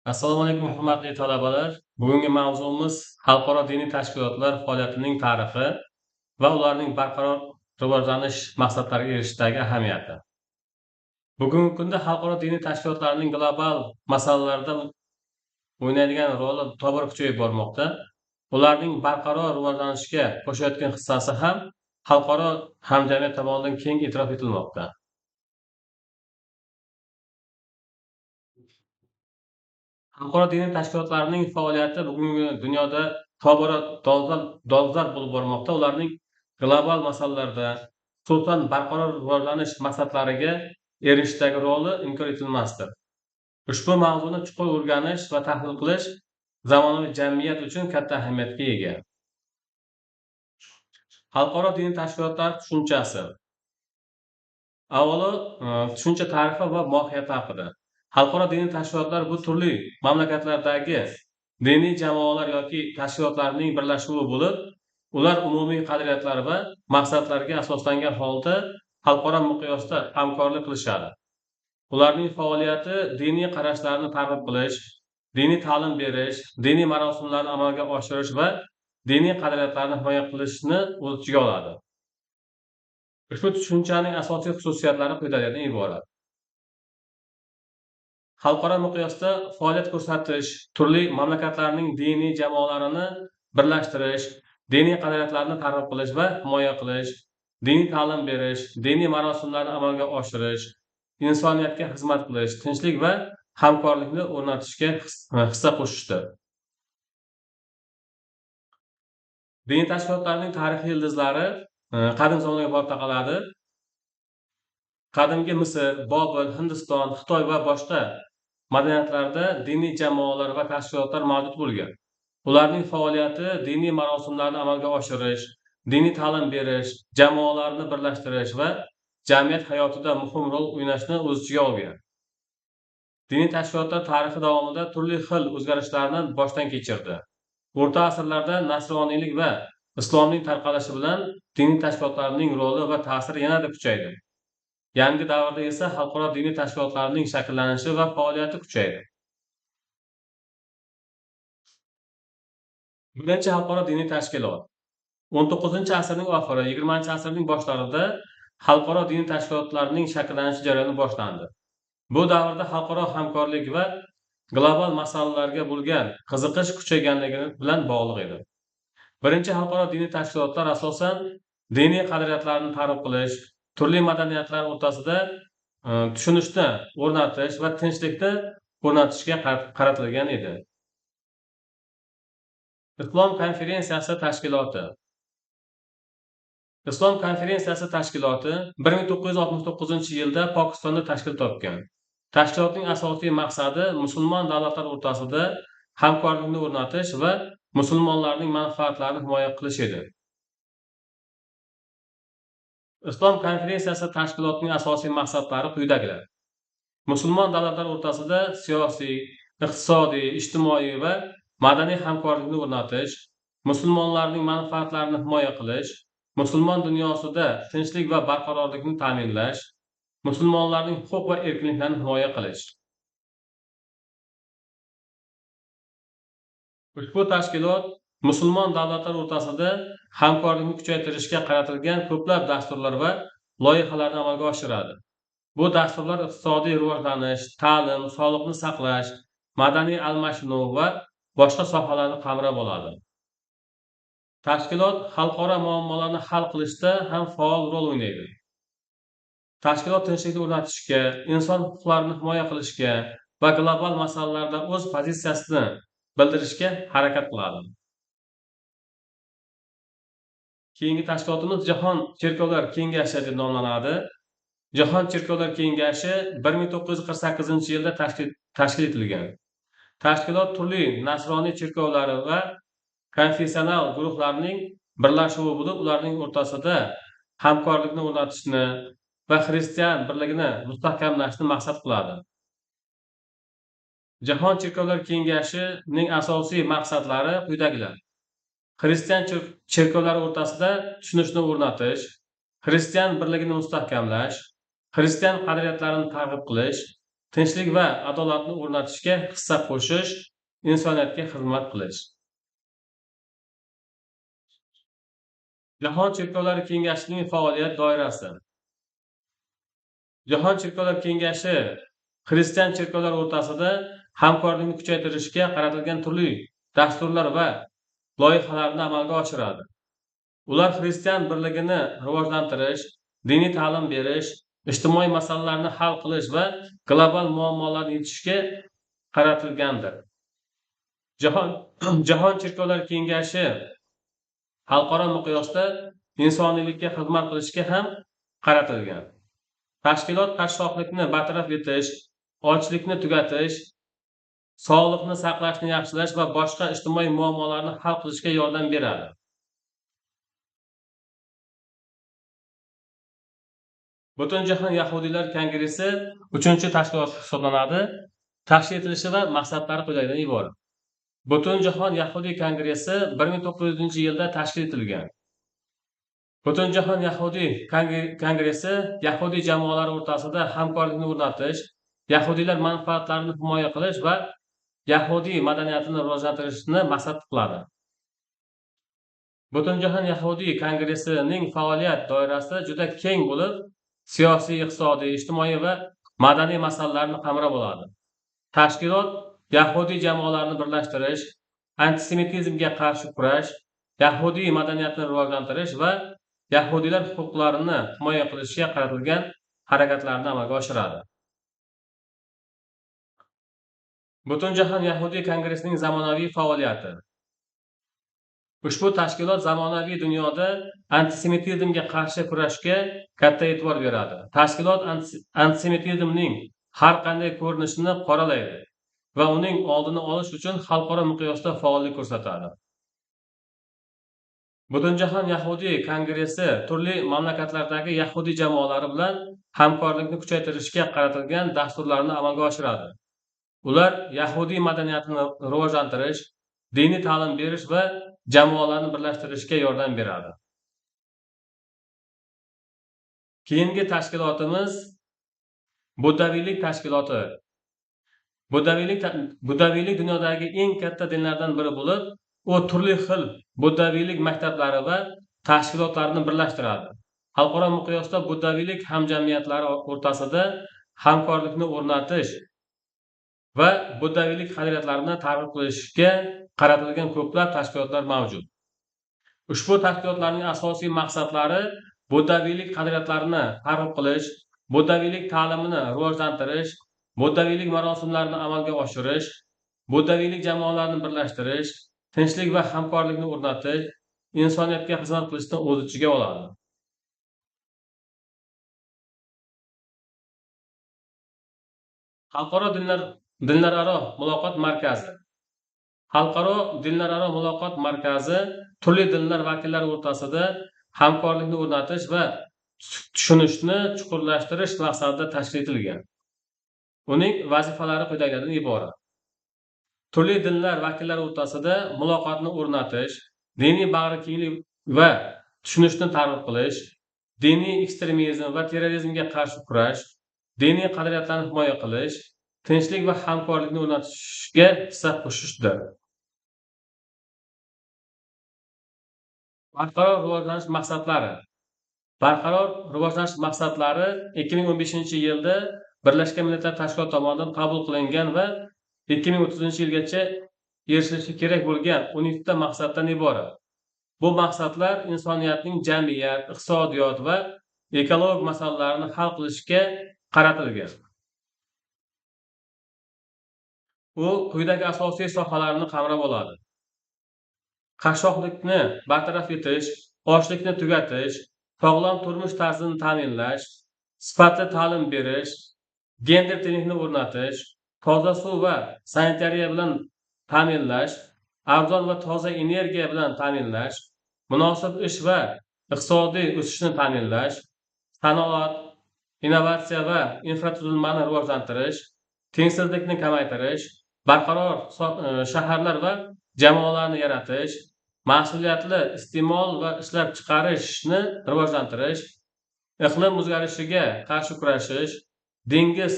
Assalomu alaykum, hurmatli talabalar. Bugungi mavzumiz xalqaro diniy tashkilotlar faoliyatining tarixi va ularning barqaror rivojlanish maqsadlariga erishishdagi ahamiyati. Bugungi kunda xalqaro diniy tashkilotlarning global masalalarda o'ynaydigan roli tobora kuchayib bormoqda. Ularning barqaror rivojlanishga qo'shayotgan hissasi ham xalqaro hamjamiyat tomonidan keng e'tirof etilmoqda. Xalqaro diniy tashkilotlarning faoliyati bugungi dunyoda tobora dolzarb bo'lib bormoqda. Ularning global masalalarda, xususan barqaror rivojlanish maqsadlariga erishishdagi roli inkor etilmasdir. Ushbu mavzuni chuqur o'rganish va tahlil qilish zamonaviy jamiyat uchun katta ahamiyatga ega. Xalqaro diniy tashkilotlar tushunchasi. Avvalo tushuncha ta'rifi va mohiyati haqida. Xalqaro diniy tashkilotlar bu turli mamlakatlardagi diniy jamoalar yoki tashkilotlarning birlashuvi bo'lib, ular umumiy qadriyatlar va maqsadlarga asoslangan holda xalqaro miqyosda hamkorlik qilishadi. Ularning faoliyati diniy qarashlarni targ'ib qilish, diniy ta'lim berish, diniy marosimlarni amalga oshirish va diniy qadriyatlarni himoya qilishni o'z ichiga oladi. Ushbu tushunchaning asosiy xususiyatlari quyidagilardan iborat. Xalqaro miqyosda faoliyat ko'rsatish, turli mamlakatlarning diniy jamoalarini birlashtirish, diniy qadriyatlarni targ'ib qilish va himoya qilish, diniy ta'lim berish, diniy marosimlarni amalga oshirish, insoniyatga xizmat qilish, tinchlik va hamkorlikni o'rnatishga hissa qo'shishdir. Diniy tashkilotlarning tarixiy ildizlari qadim zamonga borib taqaladi. Qadimgi Misr, Bobil, Hindiston, Xitoy va boshqa madaniyatlarda diniy jamoalar va tashkilotlar mavjud bo'lgan. Ularning faoliyati diniy marosimlarni amalga oshirish, diniy ta'lim berish, jamoalarni birlashtirish va jamiyat hayotida muhim rol o'ynashni o'z ichiga olgan. Diniy tashkilotlar tarixi davomida turli xil o'zgarishlarni boshdan kechirdi. O'rta asrlarda nasroniylik va islomning tarqalishi bilan diniy tashkilotlarning roli va ta'siri yanada kuchaydi. Yangi davrda esa xalqaro diniy tashkilotlarning shakllanishi va faoliyati kuchaydi. Birinchi xalqaro diniy tashkilot 19-asrning oxiri, 20-asrning boshlarida xalqaro diniy tashkilotlarning shakllanishi jarayoni boshlandi. Bu davrda xalqaro hamkorlik va global masalalarga bo'lgan qiziqish kuchayganligi bilan bog'liq edi. Birinchi xalqaro diniy tashkilotlar asosan diniy qadriyatlarni targ'ib qilish, turli madaniyatlar o'rtasida tushunishni o'rnatish va tinchlikni o'rnatishga qaratilgan edi. Islom konferensiyasi tashkiloti. Islom konferensiyasi tashkiloti 1969-yilda Pokistonda tashkil topgan. Tashkilotning asosiy maqsadi musulmon davlatlar o'rtasida hamkorlikni o'rnatish va musulmonlarning manfaatlarini himoya qilish edi. Islom konferensiyasi tashkilotining asosiy maqsadlari quyidagilar. Musulmon davlatlar o'rtasida siyosiy, iqtisodiy, ijtimoiy va madaniy hamkorlikni o'rnatish, musulmonlarning manfaatlarini himoya qilish, musulmon dunyosida tinchlik va barqarorlikni ta'minlash, musulmonlarning huquq va erkinliklarini himoya qilish. Ushbu tashkilot musulmon davlatlar o'rtasida hamkorlikni kuchaytirishga qaratilgan ko'plab dasturlar va loyihalarni amalga oshiradi. Bu dasturlar iqtisodiy rivojlanish, ta'lim, sog'liqni saqlash, madaniy almashinuv va boshqa sohalarni qamrab oladi. Tashkilot xalqaro muammolarni hal qilishda ham faol rol o'ynaydi. Tashkilot tinchlikni o'rnatishga, inson huquqlarini himoya qilishga va global masalalarda o'z pozitsiyasini bildirishga harakat qiladi. Keyingi tashkilotimiz Jahon cherkovlar kengashi deb nomlanadi. Jahon cherkovlar kengashi 1948-yilda tashkil etilgan. Tashkilot turli nasroniy cherkovlari va konfessional guruhlarning birlashuvi bo'lib, ularning o'rtasida hamkorlikni o'rnatishni va xristian birligini mustahkamlashni maqsad qiladi. Jahon cherkovlar kengashining asosiy maqsadlari quyidagilar. Xristian cherkovlari o'rtasida tushunishni o'rnatish, xristian birligini mustahkamlash, xristian qadriyatlarini targ'ib qilish, tinchlik va adolatni o'rnatishga hissa qo'shish, insoniyatga xizmat qilish. Jahon cherkovlari kengashining faoliyat doirasi. Jahon cherkovlari kengashi xristian cherkovlari o'rtasida hamkorlikni kuchaytirishga qaratilgan turli dasturlar va loyihalarni amalga oshiradi. Ular xristian birligini rivojlantirish, diniy ta'lim berish, ijtimoiy masalalarni hal qilish va global muammolarni yechishga qaratilgandir. Jahon cherkovlari kengashi xalqaro miqyosda insoniylikka xizmat qilishga ham qaratilgan. Tashkilot qashshoqlikni bartaraf etish, ochlikni tugatish, sog'liqni saqlashni yaxshilash va boshqa ijtimoiy muammolarni hal qilishga yordam beradi. Butunjahon Yahudiylar kongressi 3-tashkilot hisoblanadi. Tashkil etilishi va maqsadlari quyidagidan iborat. Butunjahon Yahudiy kongressi 1900-yilda tashkil etilgan. Butunjahon Yahudiy kongressi yahudiy jamoalari o'rtasida hamkorlikni o'rnatish, yahudiylar manfaatlarini himoya qilish va yahudiy madaniyatini rivojlantirishni maqsad qiladi. Butunjahon Yahudiy kongressining faoliyat doirasi juda keng bo'lib, siyosiy, iqtisodiy, ijtimoiy va madaniy masalalarni qamrab oladi. Tashkilot yahudiy jamoalarini birlashtirish, antisemitizmga qarshi kurash, yahudiy madaniyatini rivojlantirish va yahudiylar huquqlarini himoya qilishga qaratilgan harakatlarni amalga oshiradi. Butunjahon Yahudiy kongressining zamonaviy faoliyati. Ushbu tashkilot zamonaviy dunyoda antisemitizmga qarshi kurashga katta e'tibor beradi. Tashkilot antisemitizmning har qanday ko'rinishini qoralaydi va uning oldini olish uchun xalqaro miqyosda faollik ko'rsatadi. Butunjahon Yahudiy kongressi turli mamlakatlardagi yahudiy jamoalari bilan hamkorlikni kuchaytirishga qaratilgan dasturlarni amalga oshiradi. Ular yahudiy madaniyatini rivojlantirish, diniy ta'lim berish va jamoalarni birlashtirishga yordam beradi. Keyingi tashkilotimiz Buddaviylik tashkiloti. Buddaviylik dunyodagi eng katta dinlardan biri bo'lib, u turli xil buddaviylik maktablari va tashkilotlarini birlashtiradi. Xalqaro miqyosda buddaviylik hamjamiyatlari o'rtasida hamkorlikni o'rnatish va buddaviylik qadriyatlarini targ'ib qilishga qaratilgan ko'plab tashkilotlar mavjud. Ushbu tashkilotlarning asosiy maqsadlari buddaviylik qadriyatlarini targ'ib qilish, buddaviylik ta'limini rivojlantirish, buddaviylik marosimlarini amalga oshirish, buddaviylik jamoalarini birlashtirish, tinchlik va hamkorlikni o'rnatish, insoniyatga xizmat qilishni o'z ichiga oladi. Xalqaro dinlararo muloqot markazi. Xalqaro dinlararo muloqot markazi turli dinlar vakillari o'rtasida hamkorlikni o'rnatish va tushunishni chuqurlashtirish maqsadida tashkil etilgan. Uning vazifalari quyidagilardan iborat. Turli dinlar vakillari o'rtasida muloqotni o'rnatish, diniy bag'rikenglik va tushunishni targ'ib qilish, diniy ekstremizm va terrorizmga qarshi kurash, diniy qadriyatlarni himoya qilish, tinchlik va hamkorlikni o'rnatishga hissa qo'shishdir. Barqaror rivojlanish maqsadlari. Barqaror rivojlanish maqsadlari 2015-yilda Birlashgan Millatlar Tashkiloti tomonidan qabul qilingan va 2030-yilgacha erishilishi kerak bo'lgan 12 ta maqsaddan iborat. Bu maqsadlar insoniyatning jamiyat, iqtisodiyot va ekologik masalalarini hal qilishga qaratilgan. U quyidagi asosiy sohalarni qamrab oladi: qashshoqlikni bartaraf etish, ochlikni tugatish, sog'lom turmush tarzini ta'minlash, sifatli ta'lim berish, gender tenglikni o'rnatish, toza suv va sanitariya bilan ta'minlash, arzon va toza energiya bilan ta'minlash, munosib ish va iqtisodiy o'sishni ta'minlash, sanoat, innovatsiya va infratuzilmani rivojlantirish, tengsizlikni kamaytirish, barqaror shaharlar va jamoalarni yaratish, mas'uliyatli iste'mol va ishlab chiqarishni rivojlantirish, iqlim o'zgarishiga qarshi kurashish, dengiz